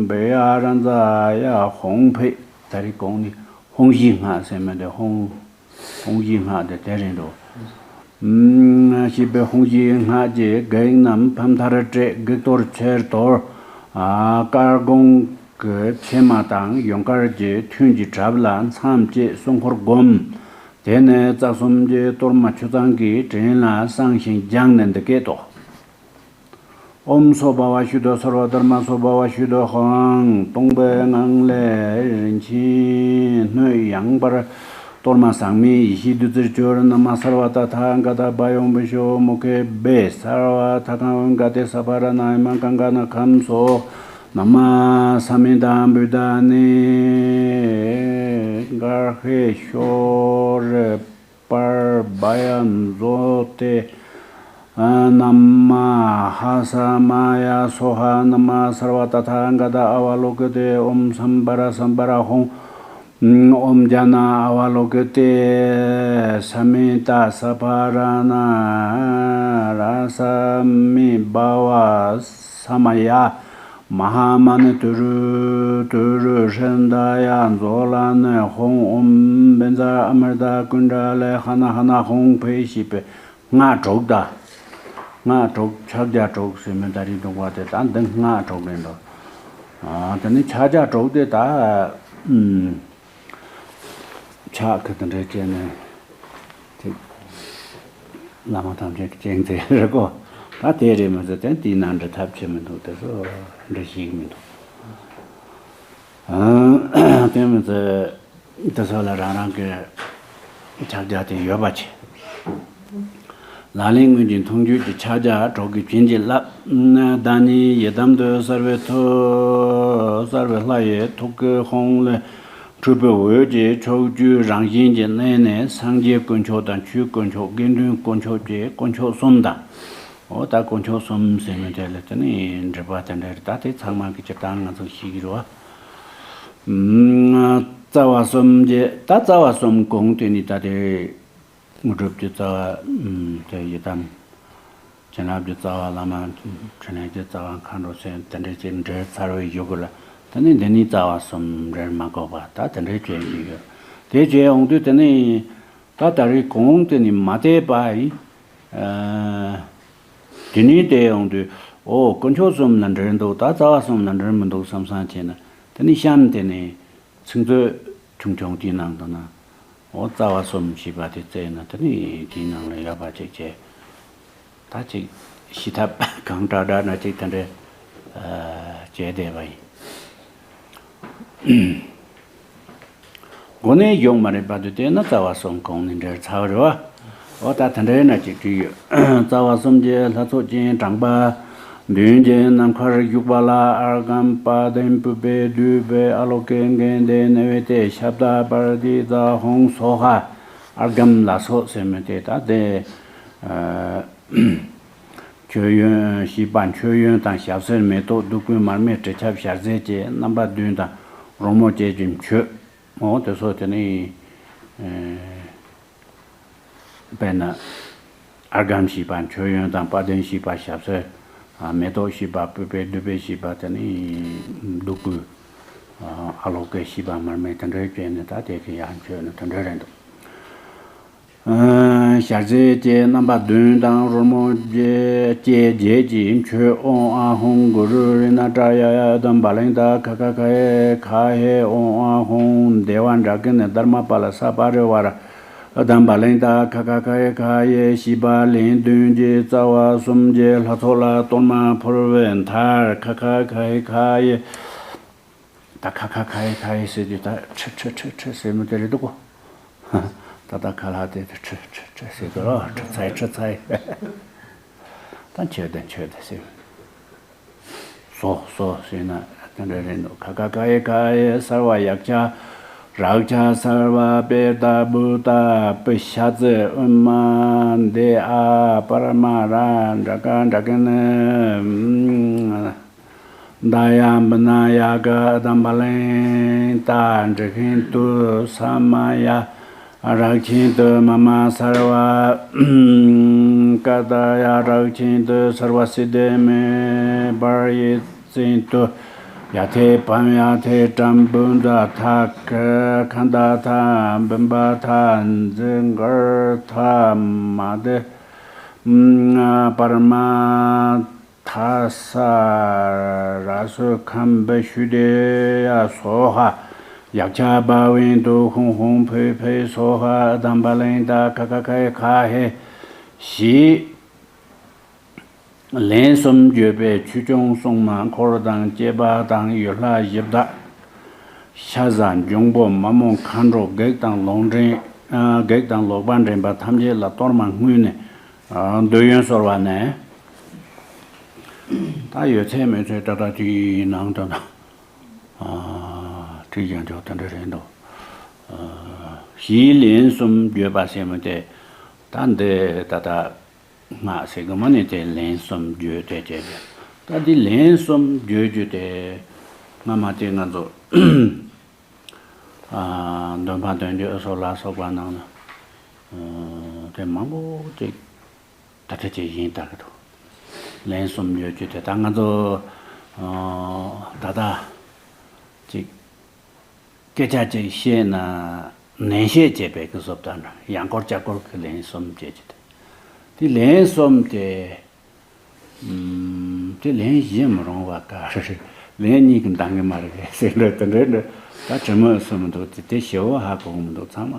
བྷེ་ཡ་ར་ཛ་ཡ་ཧཱུྃ་ཕཊ། ད་རེས་གོང་ནས་ཧཱུྃ་བཞིའི་སྔགས་ཟེར་མི་དེ་ཧཱུྃ། ཧཱུྃ་བཞིའི་སྔགས་དེ་དེ་རེད་འགྲོ། ཨུམ། ཞེས་པའི་ཧཱུྃ་བཞིའི་སྔགས་ཀྱིས་བགེགས་རྣམས་ཕམ་མཐར་བསྐྲད། བགེགས་གཏོར་ཆེར་གཏོར། ཨ། དཀར་གོང་གི་ཕྱེ་མ་དང་ཡུངས་དཀར་གྱི་ཐུན་གྱི་བྲབ་ལ་མཚམས་བཅད་སྲུང་འཁོར་བསྒོམ། དེ་ནས་རྩ་གསུམ་གྱི་གཏོར་མ་ཆུ་གཙང་གི་བྲན་ལ་བསང་ཞིང་སྦྱངས་ནས་འདི་སྐད་དོ། ཨོཾ་སྭ་བྷཱ་ཝ་ཤུདྡྷ་སརྦ་དྷརྨ་སྭ་བྷཱ་ཝ་ཤུདྡྷ་ཧཱུྃ། སྟོང་པའི་ངང་ལས་རིན་ཆེན་སྣོད་ཡངས་པར་གཏོར་མ་ཟག་མེད་ཡེ་ཤེས་བདུད་རྩིར་གྱུར། ན་མ་སརྦ་ཏ་ཐཱ་ག་ཏ་བྷྱོ་བྷྱོ་མུ་ཁེ་བྷྱེ། སརྦ་ཐཱ་ག་ཝཱ་ག་ཏེ་སབ་ཕ་ར་ཎཱ་ཡ་མ་ཀང་ཀ་ན་ཁཾ་སོ། ན་མ་ས་མི་ཏ་བུདྡྷ་ནི་གར་ཧེ་ཤྭ་ར་པརྦྷ་ཡ་མཛོ་ཏེ། ན་མ་ཧ་ས་མ་ཡ་སྭཱ་ཧཱ། ན་མ་སརྦ་ཏ་ཐཱ་ག་ཏ་ཨ་བ་ལོ་ཀི་ཏེ། ཨོཾ་སམ་བྷ་ར་སམ་བྷ་ར་ཧཱུྃ། ཨོཾ་ཛྙཱ་ན་ཨ་བ་ལོ་ཀི་ཏེ། ས་མི་ཏ་སབ་ཕ་ར་ཎ་ར་ས་མི་བྷ་ཝ་ས་མ་ཡ། མ་ཧཱ་མ་ཎི་ཏུ་རུ་ཏུ་རུ་ཧྲྀན་ཏ་ཡ་མཛོ་ལ་ནི་ཧཱུྃ། ཨོཾ་བཛྲ་ཨ་མྲྀ་ཏ་ཀུཎྜ་ལེ་ཧ་ན་ཧ་ན་ཧཱུྃ་ཕཊ་ཞེས་པའི་སྔགས་དྲུག་དང་། སྔགས་དྲུག་ཕྱག་རྒྱ་དྲུག་ཟེར་མི་ད་རེས་འདུག་པ་དེ་ད་འདི་སྔགས་དྲུག་རེད་འདུག། ཨ། དེ་ནི་ཕྱག་རྒྱ་དྲུག་དེ་ད། ཨུམ། ཕྱག་གི་དེ་འདྲ་བྱས་ནས་དེ་བླ་མ་ཐམས་ཅད་ཀྱི་སྤྱན་རས་གཟིགས་རེད་གོ། ད་དེ་རེད་མི་ཚེ་དེ་དེའི་ནང་འདྲ་ཐབས་ཆེ་མི་འདུག། དེ་ཚོ་འདྲ་ཞིག་མི་འདུག། ཨ། དེ་མི་ཚེ་དེ་ཚོ་ལ་རང་རང་གི་ཕྱག་རྒྱ་དེ་ཡོད་པ་བྱེད། ལག་ལེན་དངོས་ཀྱི་མཐོང་ཆོས་ཀྱི་ཕྱག་རྒྱ་གྲོགས་ཀྱིས་བྱིན་གྱིས་བརླབས། བདག་ཉིད་ཡི་དམ་དུ་གསལ་བའི་ཐུགས། གསལ་བའི་ལྷ་ཡི་ཐུགས་ཀྱི་ཧཱུྃ་ལས་འཕྲོས་པའི་འོད་ཀྱིས་ཕྱོགས་བཅུའི་རང་བཞིན་གྱི་གནས་ནས་སངས་རྒྱས་དཀོན་མཆོག་དང་ཆོས་དཀོན་མཆོག་དགེ་འདུན་དཀོན་མཆོག་བཅས་དཀོན་མཆོག་གསུམ་དང་། འོ་ད་དཀོན་མཆོག་གསུམ་ཟེར་མི་དེ་ལ་དེ་ནི་འགྲེལ་པ་དེ་འདྲ་རེད། ད་དེ་ཚང་མ་གི་སྤྱིར་བཏང་ང་ཚོ་ཤེས་ཀྱི་རེད་བ། རྩ་བ་གསུམ་གྱི་ད་རྩ་བ་གསུམ་གོང་དེ་ནི་ད་དེ། དངོས་གྲུབ་ཀྱི་རྩ་བ། ཨུམ། དེ་ཡི་དམ། བྱིན་རླབས་ཀྱི་རྩ་བ་བླ་མ། འཕྲིན་ལས་ཀྱི་རྩ་བ་མཁའ་འགྲོ་ཟེར་དེ་འདྲ་ཅིག་འགྲེལ་ཚར་བའི་གཞུག་གུ་ལ་དེ་ནི་འདི་ནི་རྩ་བ་གསུམ་རེད་མ་གོ་བ་ད་དེ་འདྲའི་བྱས་ཡོད་ཡོད། དེ་བྱས་འོང་དུས་དེ་ནི་ད་ད་རེས་གོང་དེ་ནི་མ་བལྟས་པ་ཡིན། ཨ། དེ་ནི་བལྟས་འོང་དུས་ཨོ་དཀོན་མཆོག་གསུམ་ལ་འབྲེལ་འདུག། ད་རྩ་བ་གསུམ་ལ་འབྲེལ་མི་འདུག་བསམ་བསམ་བྱས་ན་དེ་ནི་གཤམ་དེ་ནི། ཚིག་མཛོད་ཆུང་ཆུང་དེའི་ནང་དུ་ན། འོ་རྩ་བ་གསུམ་ཞེས་པ་དེ་བཙལ་ན་དེ་ནི་དེའི་ནང་ལ་ཡོད་པ་ཅིག་བྱས། ད་ཅིག་ཤེས་ཐབས་གང་དྲག་དྲག་ན་ཅིག་དེ་འདྲ་བྱས་བསྡད་པ་ཡིན། མགོ་ནས་ཡོང་མ་རེད་པ་དུ་བལྟས་ན་རྩ་བ་གསུམ་གོང་ནས་འབྲེལ་ཚར་བ་རེད་བ། འོ་ད་དེ་འདྲ་ཡིན་ན་ཅིག་བྲིས་ཡོད། རྩ་བ་གསུམ་གྱི་ལྷ་ཚོགས་ཅན་དྲངས་པ། མདུན་གྱི་ནམ་མཁར་བཞུགས་པ་ལ། ཨརྒྷཾ་པཱ་དིཾ་པུཥྤེ་དཱུརྦྷེ་ཨ་ལོ་ཀེ་གནྡྷེ་ནཻ་ཝི་དྱེ་ཤབྡ་པ་ར་ཏི་ཙ་ཧཱུྃ་སྭཱ་ཧཱ། ཨརྒྷཾ་ལ་སོགས་ཟེར་མི་དེ་ད་དེ། མཆོད་ཡོན་ཞེས་པ་མཆོད་ཡོན་དང་ཞབས་བསིལ་མེ་ཏོག་བདུག་སྤོས་མར་མེ་དྲི་ཆབ་ཞལ་ཟས་བཅས་རྣམ་པ་བདུན་དང་རོལ་མོ་བཅས་ཀྱི་མཆོད། འོ་དེ་སོགས་དེ་ནི། དཔེར་ན། ཨརྒྷཾ་ཞེས་པ་མཆོད་ཡོན་དང་། པཱ་དིཾ་ཞེས་པ་ཞབས་བསིལ། མེ་ཏོག་ཞེས་པ་པུཥྤེ་དཱུརྦྷེ་ཞེས་པ་དེ་ནི་བདུག་སྤོས། ཨ་ལོ་ཀེ་ཞེས་པ་མར་མེ་དེ་འདྲའི་བྱས་ནས་ད་དེ་གི་ཡང་མཆོད་ནི་དེ་འདྲ་རེད་འདུག་ཞལ་ཟས་བཅས་རྣམ་པ་བདུན་དང་རོལ་མོ་བཅས་བཅས་བརྒྱད་ཀྱིས་མཆོད། ཨོཾ་ཨཱཿཧཱུྃ་གུ་རུ་རཏྣ་ཏྲ་ཡ་ཡ་ཨུ་དམ་བ་ལིང་ཏ་ཁ་ཁ་ཁ་ཧེ་ཁ་ཧེ། ཨོཾ་ཨཱཿཧཱུྃ་དེ་ཝ་ཌཱ་ཀི་ཎི་དྷརྨ་པཱ་ལ་ས་པ་རི་ཝཱ་ར་ཨུ་དམ་བ་ལིང་ཏ་ཁ་ཁ་ཁ་ཧེ་ཁ་ཧེ། ཞེས་པ་ལན་བདུན་གྱིས་རྩ་བ་གསུམ་གྱི་ལྷ་ཚོགས་ལ་གཏོར་མ་ཕུལ་བའི་མཐར། ཁ་ཁ་ཁ་ཧེ་ཁ་ཧེ། ད་ཁ་ཁ་ཁ་ཧེ་ཁ་ཧེ་ཟེར་དུས་ད་ཁྲི་ཁྲི་ཁྲི་ཁྲི་ཟེར་མི་དེ་རེད་འདུག་གོ། ད་ད་ཁ་ལག་དེ་ཁྲི་ཁྲི་ཁྲི་ཟེར་དུས་ཨ་ཁྲི་ཚ་ཡི་ཁྲི་ཚ་ཡི། ད་མཆོད་དེ་མཆོད་དེ་ཟེར། སྭཱ་ཧཱ་ཟེར་ན་དེ་འདྲ་རེད་འདུག་ཁ་ཁ་ཁ་ཧེ་ཁ་ཧེ། སརྦ་ཡཀྵ་རཀྵ་སརྦ་པེ་ཏ་བྷུ་ཏ་པི་ཤ་ཙི་ཨཱུ་མ་དེ་ཨ་པ་ར་མ་ར་ཌ་ཀ་ཌ་ཀ་ཎི། ད་ཡ་བི་ན་ཡ་ཀ་ཨུ་དམ་བ་ལིང་ཏ་ཌི་ཁྱེན་ཏུ་ས་མ་ཡ་རཀྵེན་ཏུ་མ་མ་སརྦ་ཀ་ཏ་ཡ་རཀྵེན་ཏུ་སརྦ་སིདྡྷི་མེ་བྷར་ཡེ་ཙེན་ཏུ། ཡ་ཐེ་བྷ་ཡ་ཐེ་ཏྲཾ་བུ་ཛ་ཐ་ཁ་ཁན་ཏ་ཐ་བིམ་བ་ཐ་ཛི་གར་ཐ་མ་དེ་པ་ར་མ། ཐ་ས་ར་སུ་ཁམ་བི་ཤུ་དེ་ཡ་སྭཱ་ཧཱ། ཡཀྵ་བྷ་ཝན་ཏུ་ཧཱུྃ་ཧཱུྃ་ཕཊ་ཕཊ་སྭཱ་ཧཱ། ཨུ་དམ་བ་ལིང་ཏ་ཁ་ཁ་ཁ་ཧེ་ཁ་ཧེ། ཞེས་ལན་གསུམ་བརྗོད་པས་ཆོས་སྐྱོང་སྲུང་མ་འཁོར་དང་བཅས་པ་དང་ཡུལ་ལྷ་གཞི་བདག་ཤ་ཟ་འབྱུང་པོ་མ་མོ་མཁའ་འགྲོ་བགེགས་དང་ལོག་འདྲེན། བགེགས་དང་ལོག་པ་འདྲེན་པ་ཐམས་ཅད་ལ་གཏོར་མ་བསྔོས་ནས། འདོད་ཡོན་གསོལ་བ་ནས། ད་ཡོད་ཚད་མེད་ཚད་ཏག་ཏག་ཅིག་ཡིན་ནའང་ད་ན་ཁྲིད་ཀྱང་ཆོག་དེ་འདྲ་རེད་འདུག་ཞེས་ལན་གསུམ་བརྗོད་པ་ཟེར་མི་དེ་ད་འདི་ད་ལྟ་སྔགས་ཟེར་གི་མ་ནི་དེ་ལན་གསུམ་བརྗོད་དེ་བྱས་ཏེ་ད་འདི་ལན་གསུམ་བརྗོད་རྒྱུ་དེ་སྔ་མ་དེ་ང་ཚོ། འདོན་པ་འདོན་རྒྱུ་སོགས་ལ་སོགས་པ་ནང་ན་དེ་མང་པོ་ཅིག་ད་ལྟ་ཅིག་ཡིན་ལྟ་གི་འདུག་ལན་གསུམ་ཡོད་རྒྱུ་དེ་ད་ང་ཚོ་ད་ལྟ་ཅིག་སྐད་ཆ་ཅིག་བཤད་ན་ནན་བཤད་བྱེད་པའི་གི་བཟོ་ལྟ་ན་ཡང་སྐོར་བསྐྱར་སྐོར་གི་ལན་གསུམ་བྱེད་རྒྱུ་དེ་དེ་ལན་གསུམ་དེ། དེ་ལན་བཞི་མི་རུང་བ་ག་རེ་རེད། ལན་གཉིས་ཀྱིས་འདང་གི་མ་རེད་ཟེར་འདྲ་དེ་འདྲའི་འདྲ། ད་དྲི་མི་གསུམ་འདུག་དེ་དེ་ཞེ་བོ་ཧ་གོ་གི་མི་འདུག་ཚང་མ་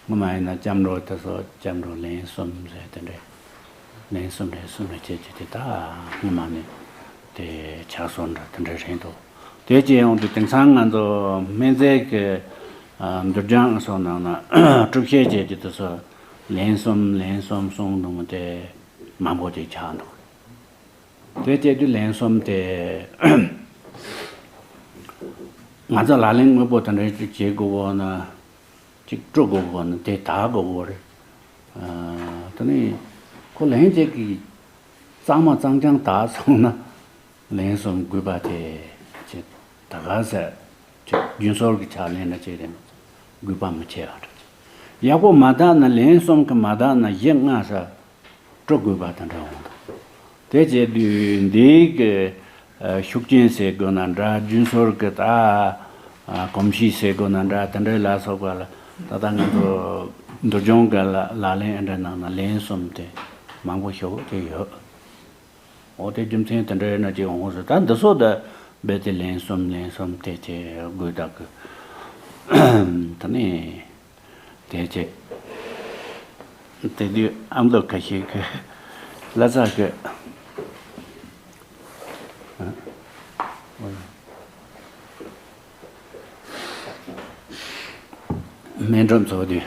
ངོ་མ་ཡིན་ན་སྐྱབས་འགྲོ་དེ་ཚོ་སྐྱབས་འགྲོ་ལན་གསུམ་ཟེར་དེ་འདྲའི་ལན་གསུམ་རེ་གསུམ་རེ་བྱེད་ཀྱི་དེ་ད་སྔོན་མ་ནས་དེ་ཆགས་སོང་འདྲ་དེ་འདྲ་རེད་འདུག་དེ་བྱས་ཡོང་དུས་དེང་སང་ང་ཚོ་སྨན་རྫས་ཀྱི་འདུལ་སྦྱང་སོགས་ནང་ན་སྒྲུབ་བྱེད་བྱེད་ཀྱི་དེ་ཚོ་ལན་གསུམ་ལན་གསུམ་གསུངས་འདུག་དེ། མང་པོ་ཅིག་ཆགས་འདུག་དེ་བྱས་དུས་ལན་གསུམ་དེ་ང་ཚོ་ལག་ལེན་དངོས་པོ་དེ་འདྲ་ཅིག་བྱེད་དགོས་པ་ན་ཅིག་སྤྲོད་དགོས་པ་ན་དེ་དག་དགོས་པ་རེད། དེ་ནས་ཁོ་ལན་ཅིག་གིས་གཙང་མ་གཙང་རྐྱང་དག་སོང་ན། ལན་གསུམ་དགོས་པ་དེ་ཅེས་ད་ག་ཟེར་ཅེས་རྒྱུན་སྲོལ་གྱི་ཕྱག་ལེན་ལ་ཅེས་རེད་མ་གསུངས་དགོས་པ་མི་ཆེ་བ་འདྲ་ཅེས་ཡག་པོ་མ་དག་ན་ལན་གསུམ་གྱི་མ་དག་ན་བཞི་ལྔ་ཟེར་སྤྲོ་དགོས་པ་དང་འདྲ་འོང་དང་དེ་བྱེད་དུས་འདིའི་གི་ཤུགས་རྐྱེན་ཟེར་དགོས་ན་འདྲ་རྒྱུན་སྲོལ་གྱི་ད་གོམས་གཤིས་ཟེར་དགོས་ན་འདྲ་དེ་འདྲའི་ལ་སོགས་པ་ལ་ད་ལྟ་ང་ཚོ་འདུལ་སྦྱོང་གི་ལག་ལེན་འདྲ་ནང་ན་ལན་གསུམ་དེ་མང་པོ་ཞེ་པོ་ཅིག་ཡོད། འོ་དེ་རྒྱུ་མཚན་དེ་འདྲ་ཡིན་ན་ཅིག་འོང་ཟེར། ད་འདི་ཚོ་ད་རྦད་དེ་ལན་གསུམ་ལན་གསུམ་དེ་ཅེས་དགོས་དག་གི་ད་ནི་དེ་ཅེས་དེ་དུས་ཨ་མདོ་ཁ་ཤས་ཀྱི་ལ་ཚ་གི་སྨན་སྒྲུབ་ཚོགས་དུས་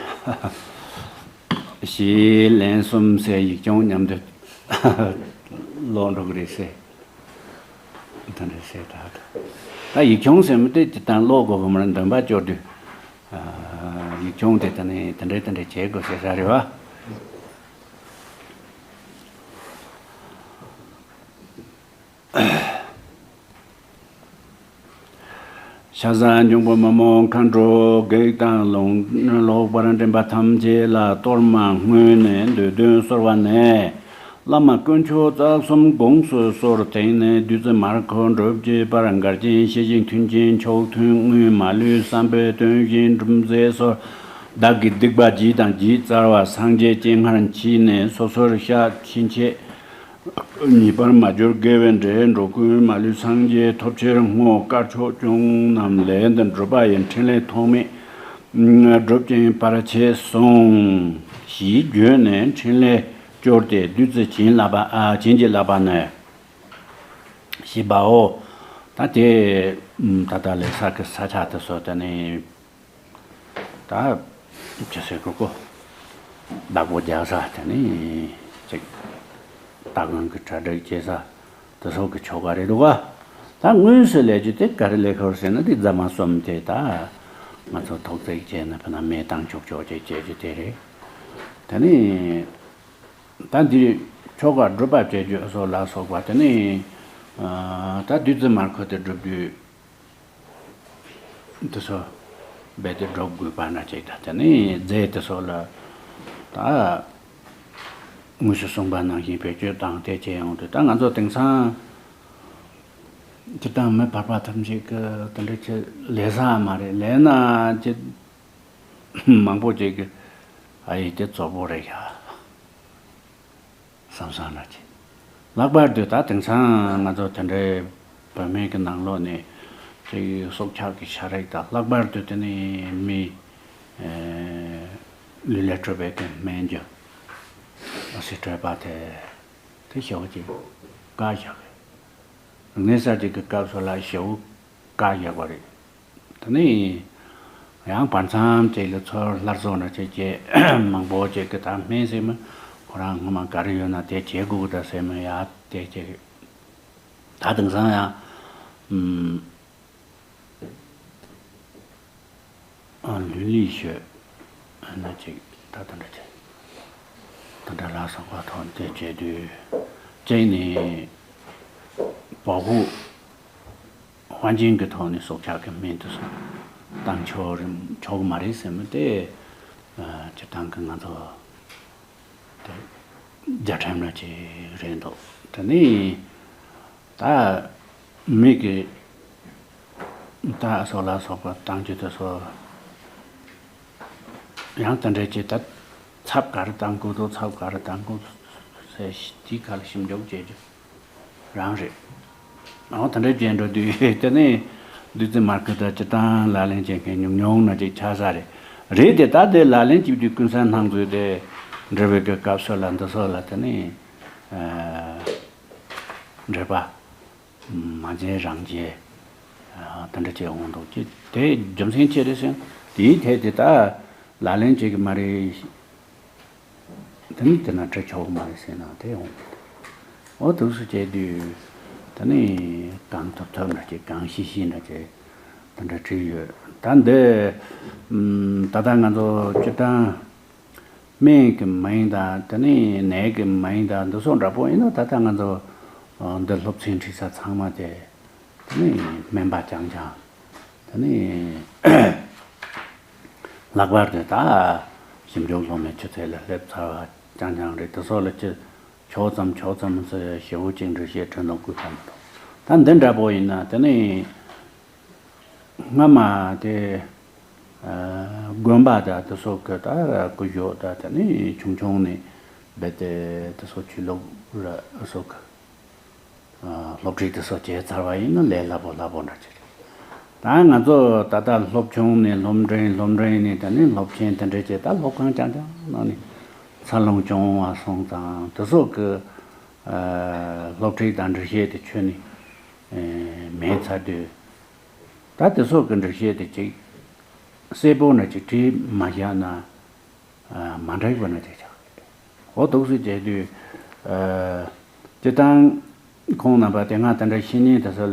ཞེས་ལན་གསུམ་ཟེར་ཡིག་ཆུང་མཉམ་དུ་ཀློག་འགྲོ་གི་རེད་ཟེར། དེ་འདྲ་བཤད་ད། ད་ཡིག་ཆུང་ཟེར་མི་དེ་སྤྱིར་བཏང་ཀློག་དགོས་གི་མ་རེད། འདོན་པ་སྐྱོར་དུས། ཡིག་ཆུང་དེ་ད་ནི་དེ་འདྲ་དེ་འདྲ་བྱེད་དགོས་ཟེར་ས་རེད་བ། ཤ་ཟ་འབྱུང་པོ་མ་མོ་མཁའ་འགྲོ་བགེགས་དང་ལོག་ལོག་པར་འདྲེན་པ་ཐམས་ཅད་ལ་གཏོར་མ་བསྔོས་ནས་འདོད་དོན་གསོལ་བ་ནས། བླ་མ་དཀོན་མཆོག་རྩ་གསུམ་དགོངས་སུ་གསོལ། དེང་ནས་བདུད་རྩི་མར་ཁུ་སྒྲུབ་བྱེད་པར། འགལ་རྐྱེན་ཞི་ཞིང་མཐུན་རྐྱེན་ཕྱོགས་མཐུན། དངོས་མ་ལུས་བསམ་པའི་དོན་བཞིན་འགྲུབ་མཛད་གསོལ། བདག་གི་སྡིག་པ་བགྱིས་དང་བགྱིད་བཅོལ་བ། སངས་རྒྱས་སྤྱན་སྔར་མཆིས་ནས། སོ་སོར་ཤ་ཕྱིན་ཆད་ངེས་པར་མ་གྱུར་དགེ་བའི་འབྲས། འགྲོ་ཀུན་མ་ལུས་སངས་རྒྱས་ཐོབ་ཕྱིར་བསྔོ། དཀར་ཕྱོགས་སྐྱོང་རྣམས་ལས་འདི་སྒྲུབ་པ་ཡི། ཕྲིན་ལས་ཐོགས་མེད་སྒྲུབ་ཅིང་བར་ཆད་སོལ། ཞེས་བརྗོད་ནས་ཕྲིན་ལས་སྐྱོར་ཏེ་བདུད་རྩི་བྱིན་བརླབས་པ། ཨ་བྱིན་གྱིས་བརླབས་པ་ནས། ཞེས་པའོ། ད་དེ་ད་ལྟ་ལས་ས་གི་ས་ཆ་དེ་ཚོ་དེ་ནི། ད་ཅི་ཟེར་གོ་གོ། བདག་པོ་རྒྱག་ས་དེ་ནི་ཅིག་སྟ་གོན་གྱི་གྲ་སྒྲིག་བྱེད་ས་དེ་ཚོ་གི་ཆོ་ག་རེད་འདུག་ག། ད་དངོས་སུ་ལས་རྒྱུ་དེ་ག་རེ་ལས་ཁོར་ཟེར་ན། དེ་རྫ་མ་གསུམ་དེ་ད་ང་ཚོ་ཐོག་བརྩེགས་བྱས་ན་ཕ་ན་མེ་བཏང་ཆོག་ཆོག་ཅིག་བྱེད་རྒྱུ་དེ་རེད། དེ་ནི་ད་འདི་ཆོ་ག་སྒྲུབ་པ་བྱེད་རྒྱུ་སོགས་ལ་སོགས་པ་དེ་ནི། ད་བདུད་རྩི་མར་ཁུ་དེ་སྒྲུབ་རྒྱུ། དེ་ཚོ་རྦད་དེ་སྒྲུབ་དགོས་པ་འདྲ་ཅིག་དང་། དེ་ནས་རྫས་དེ་ཚོ་ལ་ད་དངོས་སུ་གསུངས་པ་ནང་བཞིན་བེད་སྤྱོད་བཏང་སྟེ་བྱས་ཡོང་དུས། ད་ང་ཚོ་དེང་སང་སྤྱིར་བཏང་མི་བར་པ་ཐམས་ཅད་ཀྱིས་དེ་འདྲ་ཅིག་ལས་ས་མ་རེད། ལས་ན་ཅིག་མང་པོ་ཅིག་གིས་ཨ་ཡི་དེ་བཙོག་པོ་རེད་ཤག་བསམ་བསམ་འདྲ་ཅིག། ལྷག་པར་དུ་ད་དེང་སང་ང་ཚོ་དེ་འདྲའི་བོད་སྨན་གྱི་ནང་ལོགས་ནས་ཅིག་སྲོག་ཆགས་ཀྱི་ཤ་རིགས་དང་། ལྷག་པར་དུ་དེ་ནི་མི་ཨེ་ལུས་ལས་གྲུབ་པའི་གི་སྨན་རྒྱུ་ཨ་སི་སྤྲོས་པ་དེ་དེ་ཞེ་པོ་ཅིག་བཀག་བཞག་གི། རིག་གནས་གསར་བརྗེ་གི་སྐབས་སུ་ལ་ཞེ་པོ་བཀག་བཞག་པ་རེད། དེ་ནས་ཡང་བར་མཚམས་ཅིག་ལ་ཚུར་སླར་གསོ་འདྲ་བྱེད་ཀྱི་མང་པོ་ཅིག་གིས་ད་སྨན་ཟེར་མི་ཁོ་རང་སྔོན་མ་ག་རེ་ཡོད་ན་དེ་བྱེད་དགོས་ད་ཟེར་མི་ཡ་དེ་ཅིག། ད་དེང་སང་ཡང་ཨུམ། ཨ་ལུས་ལུས་ཤོད་ན་ཅིག་ད་དེ་འདྲ་ཅིག་དེ་འདྲ་ལ་སོགས་པ་ཐོག་དེ་བྱེད་དུས་གཅིག་ནས་བ་ཧུ་ཧོན་ཅིན་གྱི་ཐོག་ནས་སྲོག་ཆགས་ཀྱི་སྨན་དེ་ཚོ་བཏང་ཆོག་རེད་ཆོག་གི་མ་རེད་ཟེར་མི་དེ། ཨ་སྤྱིར་བཏང་གི་ང་ཚོ་དེ་རྒྱ་ཁྲིམས་ར་ཅིག་རེད་འདུག། དེ་ནས་ད་མི་གི་ད་སྲོག་ལ་སོགས་པ་བཏང་རྒྱུ་དེ་ཚོ་ཡང་དེ་འདྲ་ཅིག་ད་ཚབ་ག་རེ་བཏང་དགོས་འདུག། ཚབ་ག་རེ་བཏང་དགོས་ཟེར་དེའི་ཁ་ལ་ཞིབ་འཇུག་བྱེད་རྒྱུ་རང་རེད། འོ་དེ་འདྲ་བྱས་འགྲོ་དུས་དེ་ནས་བདུད་རྩི་མར་ཁུ་དང་སྤྱིར་བཏང་ལག་ལེན་བྱེད་མཁན་ཉུང་ཉུང་ན་ཅིག་ཆགས་ས་རེད། རེད་དེ་ད་དེ་ལག་ལེན་བྱེད་དུས་ཀུན་གསལ་སྣང་ཚུལ་དེ་འབྲེལ་བའི་གི་སྐབས་སུ་ལ་འདི་ཚོ་ལ་དེ་ནས་ཨ་འབྲེལ་པ་མ་བྱས་རང་བྱས་ཨ་དེ་འདྲ་བྱས་འོང་འདུག་ཅེས་དེ་རྒྱུ་མཚན་ཅི་རེད་ཟེར་ན། དེའི་ཐད་དེ་ད་ལག་ལེན་བྱེད་གི་མ་རེད། དེ་ནི་དེ་ན་བྲི་ཆོག་མ་རེད་ཟེར་ན་དེ་འོང་། འོ་དུས་སུ་བྱས་དུས་དེ་ནི་གང་ཐུབ་ཐུབ་འདྲ་ཅིག་གང་ཤེས་ཤེས་འདྲ་ཅིག་དེ་འདྲ་བྲིས་ཡོད། ད་འདི་ད་ལྟ་ང་ཚོ་སྤྱིར་བཏང་སྨན་གྱི་མིང་དང་དེ་ནི་ནད་ཀྱི་མིང་དང་འདི་ཚོ་འདྲ་པོ་ཡིན་ན། ད་ལྟ་ང་ཚོ་འདི་སློབ་ཚན་ཁྲིད་ས་ཚང་མ་དེ་དེ་ནི་སྨན་པ་རྐྱང་རྐྱང་། དེ་ནི་ལྷག་པར་དུ་ད་ཞིབ་འཇུག་སློབ་མའི་ཆུ་ཚད་ལ་སླེབས་ཚར་བ་རྐྱང་རྐྱང་རེད། དེ་ཚོ་ལ་ཅི་ཆོག་ཙམ་ཆོག་ཙམ་ཟེར་ཞེ་པོ་ཅིག་འགྲེལ་བཤད་བྲི་ན་དགོས་པ་མི་འདུག། ད་འདི་འདྲ་པོ་ཡིན་ན་དེ་ནི་སྔ་མ་དེ་དགོན་པ་དང་དེ་ཚོ་གི་ད་སྐུ་ཞབས་དང་དེ་ནི་ཆུང་ཆུང་ནས་རྦད་དེ་དེ་ཚོ་ཆོས་ལུགས་ར་སོགས་ཀྱི་སློབ་ཁྲིད་དེ་ཚོ་བྱས་ཚར་བ་ཡིན་ན་ལས་སླ་པོ་སླ་པོ་འདྲ་ཅིག་རེད། ད་ང་ཚོ་ད་ལྟ་སློབ་ཆུང་ནས་སློབ་འབྲིང་སློབ་འབྲིང་ནས་དེ་ནས་སློབ་ཆེན་དེ་འདྲ་བྱས། ད་སློབ་ཁང་རྐྱང་རྐྱང་ནང་ནས་འཚར་ལོངས་བྱུང་བ་སོང་ཙང་། དེ་ཚོ་གི་ཨ་སློབ་ཁྲིད་དང་འགྲེལ་བཤད་དེ་ཁྱོན་ནས་ཨེ་མེད་ཚར་དུས། ད་དེ་ཚོ་གི་འགྲེལ་བཤད་དེ་ཅིག་གསལ་པོ་འདྲ་ཅིག་བྲིས་མ་བཞག་ན། ཨ་མ་འགྲིག་པ་ན་དེ་ཆགས་ཀྱི་རེད། འོ་འདུག་སེ་བྱས་དུས་ཨ་སྤྱིར་བཏང་ ཁོང་རྣམ་པ་དེ་སྔ་དེ་འདྲ་བཤེས་གཉེན་དེ་ཚོ་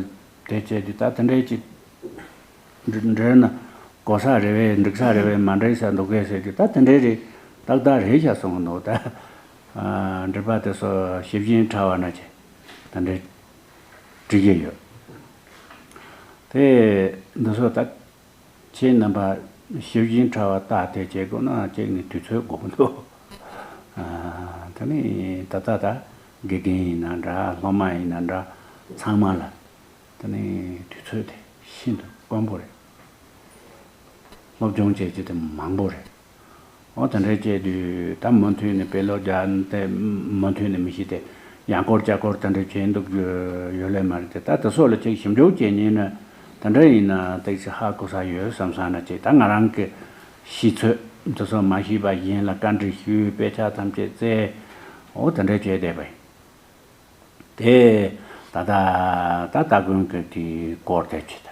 དེ་བྱས་དུས་ད་དེ་འདྲའི་ཅིག་འབྲི་འབྲི་ན་གོ་ས་རེ་བས་འགྲིག་ས་རེ་བས་མ་འགྲིག་ས་འདུག་གས་ཟེར་དུས་ད་དེ་འདྲའི་རེད། ཏག་ཏག་རེད་ཤག་གསུངས་འདུག་ད་ཨ་འགྲུལ་པ་དེ་ཚོ་ཞིབ་ཅིང་ཕྲ་བ་ན་ཅིག་དེ་འདྲའི་འབྲི་གི་ཡོད། དེ་འདི་ཚོ་ད་ཁྱེད་རྣམ་པ་ཞིབ་ཅིང་ཕྲ་བ་ལྟ་དེ་བྱེད་དགོས་ན་ཁྱེད་ནི་དུས་ཚོད་དགོས་འདུག་ཨ་དེ་ནི་ད་ལྟ་ད་དགེ་རྒན་ཡིན་ན་འདྲ་སློབ་མ་ཡིན་ན་འདྲ་ཚང་མ་ལ་དེ་ནི་དུས་ཚོད་དེ་ཤིན་ཏུ་དཀོན་པོ་རེད། སློབ་སྦྱོང་བྱེད་རྒྱུ་དེ་མང་པོ་རེད། འོ་དེ་འདྲའི་བྱས་དུས་ད་མུ་མཐུད་ནས་དཔེ་ཀློག་རྒྱག་དེ་མུ་མཐུད་ནས་མི་ཤེས་ཏེ་ཡང་སྐོར་ལྕགས་སྐོར་དེ་འདྲ་བྱས་འདུག་ཡོད་ལེ་མ་རེད་དེ། ད་དེ་སོགས་ལ་ཅིག་ཞིབ་འཇུག་བྱེད་ཉེན་ན་དེ་འདྲ་ཡིན་ན་ཏིག་ཙི་ཧ་གོ་ས་ཡོད་བསམ་ས་ན་ཅིག་ད་ང་རང་གི་ཤེས་ཚོད་དེ་ཚོ་མ་ཤེས་པ་གཞན་ལ་བཀའ་འདྲི་ཞུས་དཔེ་ཆ་ཐམས་ཅད་བཙལ། འོ་དེ་འདྲ་བྱས་བསྡད་པ་ཡིན། དེ་ད་ད་ད་སྟ་གོན་གྱི་དེའི་སྐོར་དེ་བྱེད།